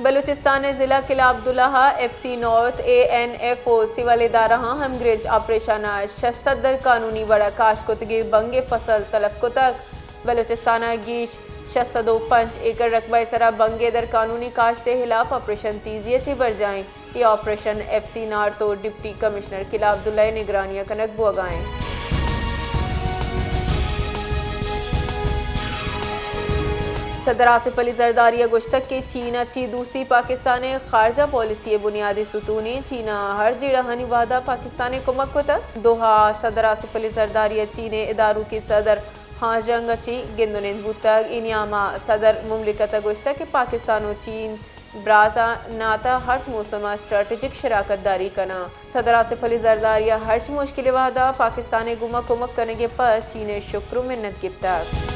بلوچستان ءِ ضلع قلعہ عبداللہ ءَ ایف سی نارتھ، اے این ایف او سول ادارہاں ہمگرنچ آپریشن ءَ شش سد در قانونی وڑ ءَ کاشت کتگیں بنگ ءِ فصل تلف کتگ۔ بلوچستان ءَ گیش شش سد و پنچ ایکڑ رقبہ ءِ سرا بنگ ءِ در قانونی کاشت ءِ ہلاپ آپریشن تیزی ءَ چہ برجاہ ایں۔ اے آپریشن ایف سی نارتھ و ڈپٹی کمشنر قلعہ عبداللہ ءِ نگرانی ءَ کنگ بوگا انت۔ صدر آصف علی زرداری ءَ گوشتگ کہ چین ءَ چہ دوستی پاکستان ءِ خارجہ پالیسی ءِ بنیادی ستون انت۔ چین ءَ ہر جیڑہانی وہدا پاکستان ءِ کمک کتگ۔ دوحہ ءَ صدر آصف علی زرداری ءَ چین ءِ اداروکی صدر ہان ژنگ ءَ چہ گند و نند بوتگ۔ اے نیام ءَ صدر مملکت ءَ گوشتگ کہ پاکستان و چین برازاں ناتا ہرچ موسم ءَ اسٹریٹجک شراکت داری کناں۔ صدر آصف علی زرداری ءَ ہرچ مشکل ءِ وہدا پاکستان ءِ گوما کمک کنگ ءِ پد چین ءِ شکر و منت گپتگ۔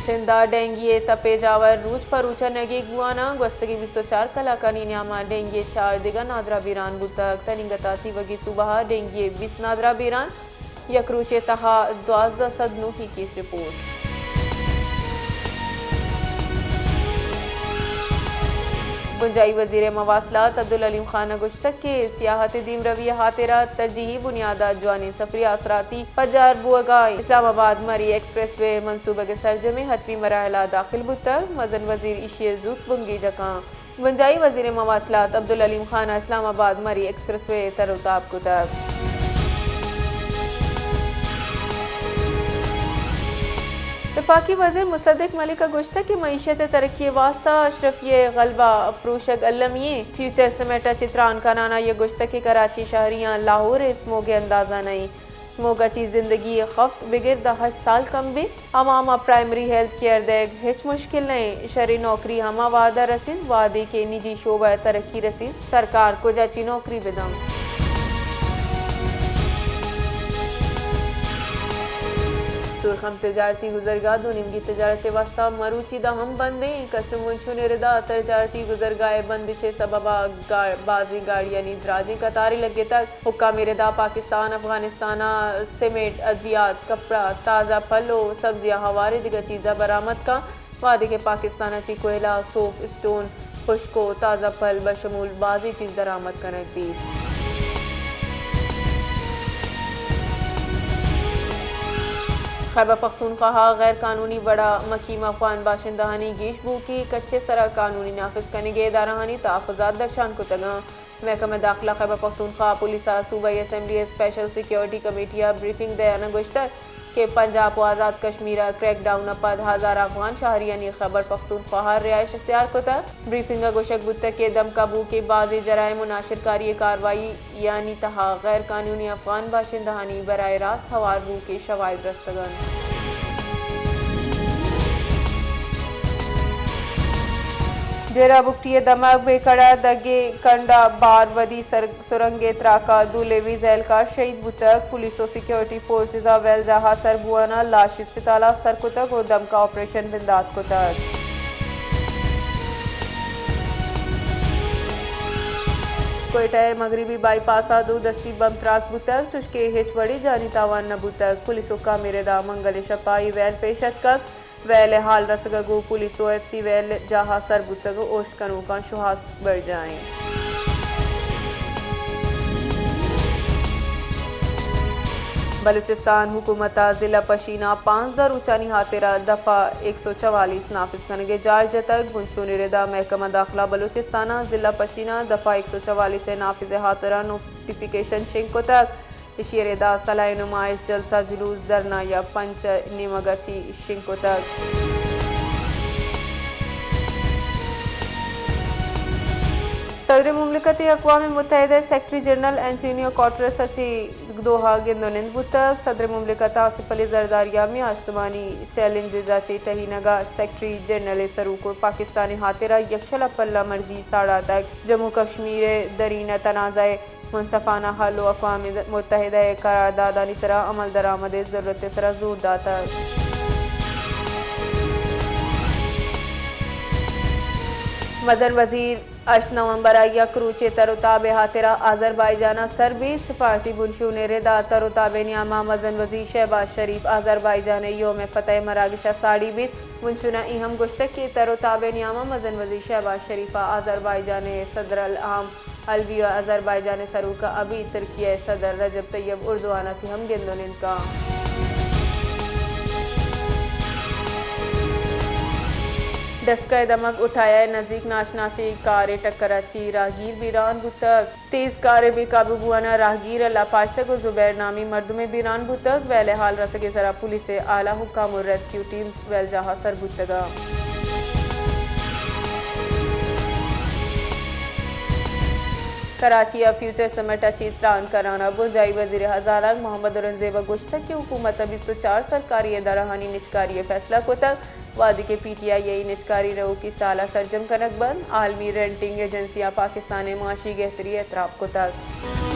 سندھ ءَ ڈینگی ءِ تپ ءِ جاور روچ پہ روچ ءَ نگیگ بوان انت۔ گوستگیں بیست و چار کلاکانی نیام ءَ ڈینگی ءِ چار دگہ نادراہ بیران بوتگ۔ تنیگت ءَ تیوگی صوبہ ءَ ڈینگی ءِ بیست نادراہ بیران، یک روچے تہا دوازدہ سد نوکی کیس رپورٹ۔ بنجاہی وزیر مواصلات عبدالعلیم خان ءَ گوشتگ کہ سیاحت ءِ دیمروی ءِ ہاترا ترجیحی بنیاد ءَ جوانیں سفری آسراتی پجار بوگا انت۔ اسلام آباد مری ایکسپریس وے منصوبگ ءِ سرجمیں حتمی مراحل ءَ داخل بوتگ، مزن وزیر ایشی ءِ زوت بنگیج ءَ کاں۔ بنجاہی وزیر مواصلات عبدالعلیم خان ءَ اسلام آباد مری ایکسپریس وے ءِ تر و تاب کتگ۔ وفاقی وزیر مصدق ملک ءَ گوشتگ کہ معیشت ءِ ترقی ءِ واستہ اشرفی ءِ غلبہ پروشگ المی ایں۔ فیوچر سمٹ ءَ چہ تران کنان ءَ آئی ءَ گوشتگ کہ کراچی شہریاں لاہور ءِ سموگ ءِ اندازہ نہ ایں۔ سموگ ءَ چہ زندگی ءِ خفت بگر داں ہشت سال کم بیت۔ عوام ءَ پرائمری ہیلتھ کیئر دیگ ہچ مشکل نہ انت۔ شریں نوکری ہما وہد ءَ رسیت، وہدے کہ نجی شعبہ ءَ ترقی رسیت، سرکار کجا چہ نوکری بدنت؟ سرخم تجارتی گزرگاہ دو نیمگی تجارت ءِ واستہ مروچی داں ہم بند انت۔ کسٹم گونچونی ردا تجارتی گزرگاہ ءِ بندش ءِ سبب ءَ گا-، بازیں گاڑیانی دراجیں قطارے لگتگ۔ حکام ءِ ردا پاکستان افغانستان ءَ سیمنٹ، ادویات، کپڑا، تازہ پھل و سبزی ءُ ہوار ءُ دگہ چیزاں برآمد کنت، وہدے کہ پاکستان ءَ چہ کوئلہ، سوپ، اسٹون، خشک و تازہ پھل بشمول بازیں چیز درآمد کنگ بیت۔ خیبر پختونخواہ ءَ غیر قانونی وڑ ءَ مقیم افغان باشندہانی گیش بوکی کچ ءِ سرا قانونی نافذ کنگ ءِ ادارہانی تحفظات درشان کتگ انت۔ محکمہ داخلہ خیبر پختونخوا ءِ پولیس ءَ صوبائی اسمبلی ءِ اسپیشل سیکیورٹی کمیٹی ءَ بریفنگ دئیان ءَ گوشتگ کہ پنجاب ءُ آزاد کشمیر ءَ کریک ڈاؤن ءَ پد ہزار افغان شہریانی خیبر پختونخوا ءَ رہائش اختیار کتگ۔ بریفنگ ءَ گوشگ بوتگ کہ دمکا بوک ءِ بازیں جرائم ءُ ناشرکاری ءِ کاروائی یانی تہا غیر قانونی افغان باشندہانی براہ راست ہوار بوک ءِ شواہد رستگ انت۔ ڈیرہ بگٹی ءِ دمگ بیکڑ ءَ دگے کنڈ ءَ بار ودی سر-، سرنگ ءِ تراک ءَ دو لیویز اہلکار شہید بوتگ۔ پولیس ءُ سیکیورٹی فورسز ءَ ویل جاہ ءَ سر بوان ءَ لاشی اسپتال ءَ سر کتگ ءُ دمکا آپریشن بندات کتگ۔ کوئٹہ ءِ مغربی بائی پاس ءَ دو دستی بمب تراک بوتگ، چوشکہ ہچ وڑیں جانی تاوان نہ بوتگ۔ پولیس ءِ حکام ءِ ردا منگل ءِ شپ ءَ اے ویل پیش اتکگ۔ ویل ءِ ہال رسگ ءَ گوں پولیس ءُ ایف سی ویل جاہ ءَ سر بوتگ ءُ اوشت کنوکاں شوہاز برجاہ انت۔ بلوچستان حکومت ءَ ضلع پشین ءَ پانزدہ روچانی ہاترا دفعہ ایک سو چوالیس نافذ کنگ ءِ جار جتگ۔ گوں چونی ردا محکمہ داخلہ بلوچستان ءَ ضلع پشین ءَ دفعہ ایک سو چوالیس ءِ نافذ ءِ ہاترا نوٹیفیکیشن شنگ کتگ۔ ایشی ءِ ردا سلاہ ءِ نمائش، جلسہ، جلوس، دھرنا یا پنچ ءِ نیمگ ءَ چہ شنگ کتگ۔ صدر مملکت ءِ اقوام متحدہ ءِ سیکرٹری جنرل انٹونیو گوٹرس ءَ چہ دوحہ گند ءُ نند بوتگ۔ صدر مملکت آصف علی زرداری ءَ میان استمانی چیلنجز ءَ چہ ٹہینگ ءَ سیکرٹری جنرل ءِ سروک ءُ پاکستان ءِ ہاترا یکشل ءَ پلہ مرزی ساڑاتگ۔ جموں کشمیر ءِ درین ءِ تنازعہ ءِ منصفانہ حل ءُ اقوام متحدہ ءِ قراردادانی سرا عمل درآمد ءِ ضرورت ءِ سرا زور داتگ۔ مزن وزیر ہشت نومبر ء یک روچے تر و تاب ء ہاترا آذربائیجان ء سر بیت۔ سفارتی بنشون ء ردا تر و تاب ء نیاما مزن وزیر شہباز شریف آذربائیجان ء یوم فتح مراگش ء ساڑی بیت۔ بنشون ء اے ہم گوشتگ کہ تر و تاب ء نیاما مزن وزیر شہباز شریف ء آذربائیجان ء صدر العام علوی ء آذربائیجان ء سروک ابید ترکیہ ء صدر رجب طیب اردوان ء چہ ہم گند و نند کاں۔ ڈسکہ ء دمگ اٹھایا ء نزیک ناشناسیں کارے ٹکر ء چہ راہگیر بیران بوتگ۔ تیز کار ء بے قابو بوان ء راہگیر ء لاپاشتگ و زبیر نامی مردمے بیران بوتگ۔ ویل ء حال رسگ ء سرا پولیس ء اعلی حکام و ریسکیو ٹیمز ویل جاہ ء سر بوتگ ء۔ کراچی ء فیوچر سمٹ ء چہ تران کنان ء بنجاہی وزیر ء ہزانگ محمد اورنگزیب ء گوشتگ کہ حکومت ء بیست و چار سرکاری ادارہانی نجکاری ء فیصلہ کتگ، وہدے کہ پی ٹی آئی ء اے نجکاری روکی سال ء سرجم کنگ بنت، عالمی رینٹنگ ایجنسی ء پاکستان ء معاشی گہتری ء اعتراف کتگ۔